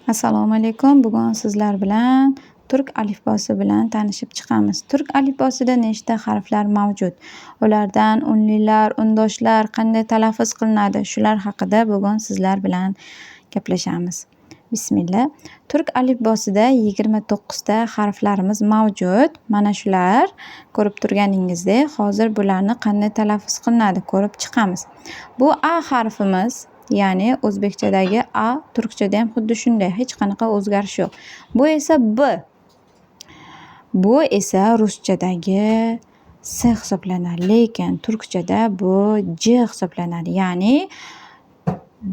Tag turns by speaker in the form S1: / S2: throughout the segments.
S1: Assalomu alaykum. Bugun sizlar bilan turk alifbosi bilan tanishib chiqamiz. Turk alifbosida nechta harflar mavjud? Ulardan unlilar, undoshlar qanday talaffuz qilinadi? Shular haqida bugun sizlar bilan gaplashamiz. Bismillah. Turk alifbosida 29 ta harflarimiz mavjud. Mana shular ko'rib turganingizdek, hozir bularni qanday talaffuz qilinadi ko'rib chiqamiz. Bu A harfimiz, ya'ni o'zbekchadagi A turkchada ham xuddi shunday, hech qanaqa o'zgarish yo'q. Bu esa B. Bu esa ruschadagi S hisoblanadi, lekin turkchada bu J hisoblanadi. Ya'ni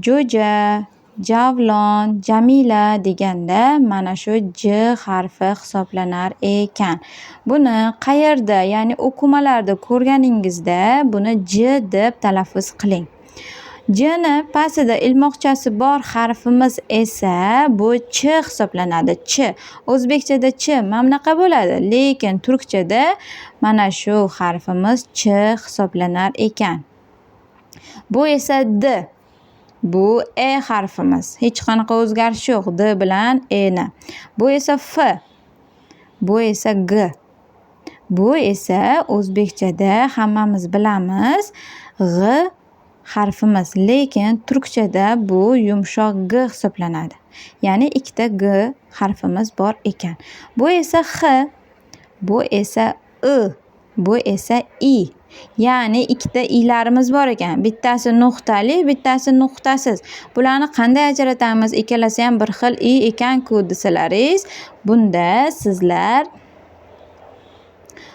S1: jo'ja, javlon, jamila deganda mana shu J harfi hisoblanar ekan. Buni qayerda, ya'ni o'qimalarda ko'rganingizda buni J deb talaffuz qiling. Jni pastida ilmoqchasi bor harfimiz esa bu Ch hisoblanadi. Ch. O'zbekchada ch mana bunaqa bo'ladi, lekin turkchada mana shu harfimiz ch hisoblanar ekan. Bu esa D. Bu E harfimiz. Hech qanaqa o'zgarish yo'q D bilan E ni. Bu esa F. Bu esa G. Bu esa o'zbekchada hammamiz bilamiz G'I harfimiz, lekin turkchada bu yumshoq G hisoblanadi. Ya'ni ikkita G harfimiz bor ekan. Bu esa X, bu esa I, bu esa I. Ya'ni ikkita ilarimiz bor ekan. Bittasi nuqtali, bittasi nuqtasiz. Bularni qanday ajratamiz? Ikkalasi ham bir xil i ekan-ku desalaringiz, bunda sizlar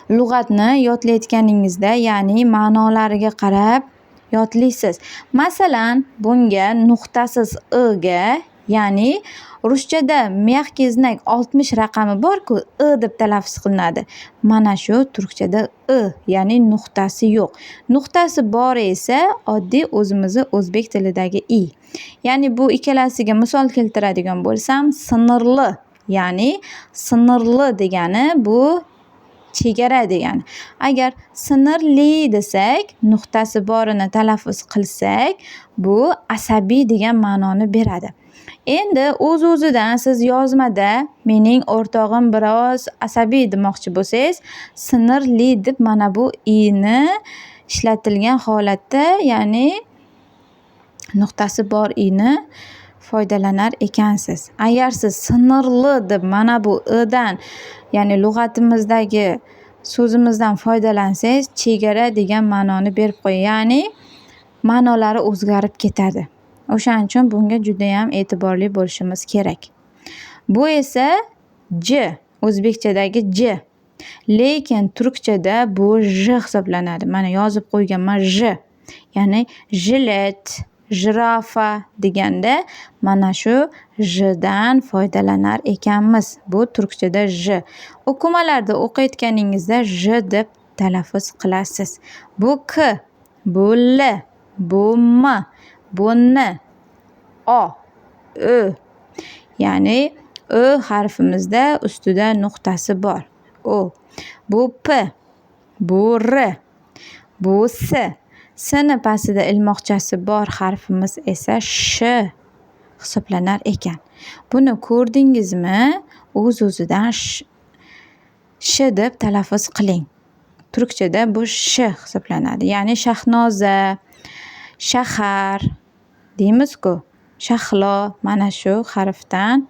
S1: lug'atni yodlayotganingizda, ya'ni ma'nolariga qarab yodlaysiz. Masalan, bunga nuqtasiz i ga, ya'ni ruschada мягкий знак 60 raqami bor-ku, i deb talaffuz qilinadi. Mana shu turkchada i, ya'ni nuqtasi yo'q. Nuqtasi bor esa oddiy o'zimizni o'zbek tilidagi i. Ya'ni bu ikkalasiga misol keltiradigan bo'lsam, sınırlı, ya'ni sınırlı degani bu chegara degani. Agar sinirli desak, nuqtasi borini talaffuz qilsak, bu asabiy degan ma'noni beradi. Endi o'z-o'zidan siz yozmada mening o'rtog'im biroz asabiy demoqchi bo'lsangiz, sinirli deb mana bu ini ishlatilgan holatda, ya'ni nuqtasi bor ini foydalanar ekansiz. Agar siz sınırlı deb mana bu idan, ya'ni lug'atimizdagi so'zimizdan foydalansangiz, chegara degan ma'noni berib qo'yadi. Ya'ni ma'nolari o'zgarib ketadi. O'shaning uchun bunga judayam e'tiborli bo'lishimiz kerak. Bu esa J, o'zbekchadagi J. Lekin turkchada bu J hisoblanadi. Mana yozib qo'yganman J. Ya'ni jilet, jirafa deganda mana shu Jdan foydalanar ekanmiz. Bu turkchada J. O'qimalarda o'qiyotganingizda J deb talaffuz qilasiz. Bu K, bu L, bu M, bu N, O, Ö. Ya'ni Ö harfimizda ustida nuqtasi bor. O. Bu P, bu R, bu S. Sni pastida ilmoqchasi bor harfimiz esa Sh hisoblanar ekan. Buni ko'rdingizmi? O'z-o'zidan sh, sh deb talaffuz qiling. Turkchada bu sh hisoblanadi. Ya'ni Shahnoza, shahar deymiz-ku. Shahlo mana shu harfdan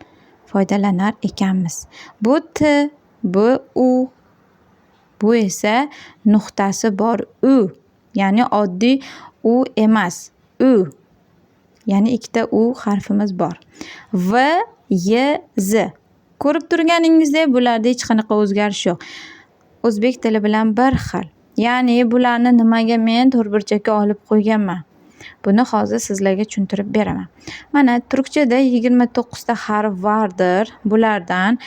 S1: foydalanar ekanmiz. Bu T, bu U. Bu esa nuqtasi bor U. Ya'ni oddiy U emas, U. Ya'ni ikkita U harfimiz bor. V, Y, Z. Ko'rib turganingizdek bularda hech qanaqa o'zgarish yo'q. O'zbek tili bilan bir xil. Ya'ni bularni nimaga men to'rtburchakka olib qo'yganman? Buni hozir sizlarga tushuntirib beraman. Mana turkchada 29 ta harf vardir. Bulardan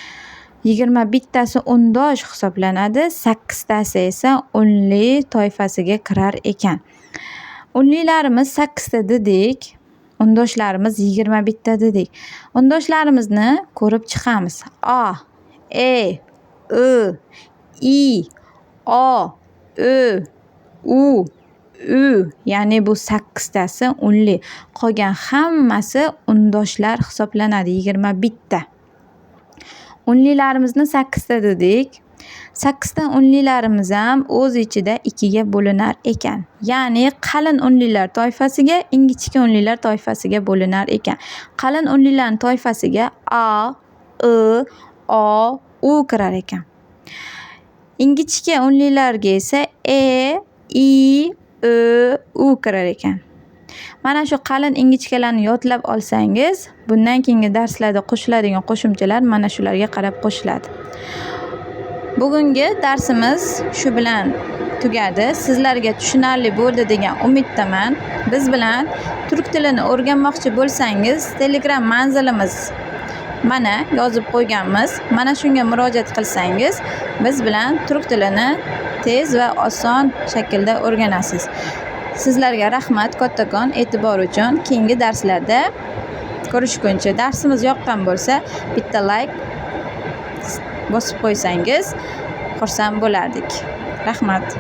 S1: 21 tasi undosh hisoblanadi, sakkiztasi esa unli toifasiga kirar ekan. Unlilarimiz sakkizta dedik, undoshlarimiz 21 ta dedik. Undoshlarimizni ko'rib chiqamiz. A, E, I, I, O, Ö, U, Ü. Ü, ya'ni bu sakkiztasi unli. Qolgan hammasi undoshlar hisoblanadi, 21 ta. Unlilarimizni sakkizta dedik. Sakkizta unlilarimiz ham o'z ichida ikkiga bo'linar ekan. Ya'ni qalin unlilar toifasiga, ingichka unlilar toifasiga bo'linar ekan. Qalin unlilarning toifasiga a, i, o, u kirar ekan. Ingichka unlilarga esa e, i, ö, u kirar ekan. Mana shu qalin ingichkalarni yodlab olsangiz, bundan keyingi darslarda qo'shiladigan qo'shimchalar mana shularga qarab qo'shiladi. Bugungi darsimiz shu bilan tugadi. Sizlarga tushunarli bo'ldi degan umiddaman. Biz bilan turk tilini o'rganmoqchi bo'lsangiz, Telegram manzilimiz mana yozib qo'yganmiz. Mana shunga murojaat qilsangiz, biz bilan turk tilini tez va oson shaklda o'rganasiz. Sizlarga rahmat kattakon e'tibor uchun. Keyingi darslarda ko'rishguncha, darsimiz yoqqan bo'lsa, bitta layk bosib qo'ysangiz xursand bo'lardik. Rahmat.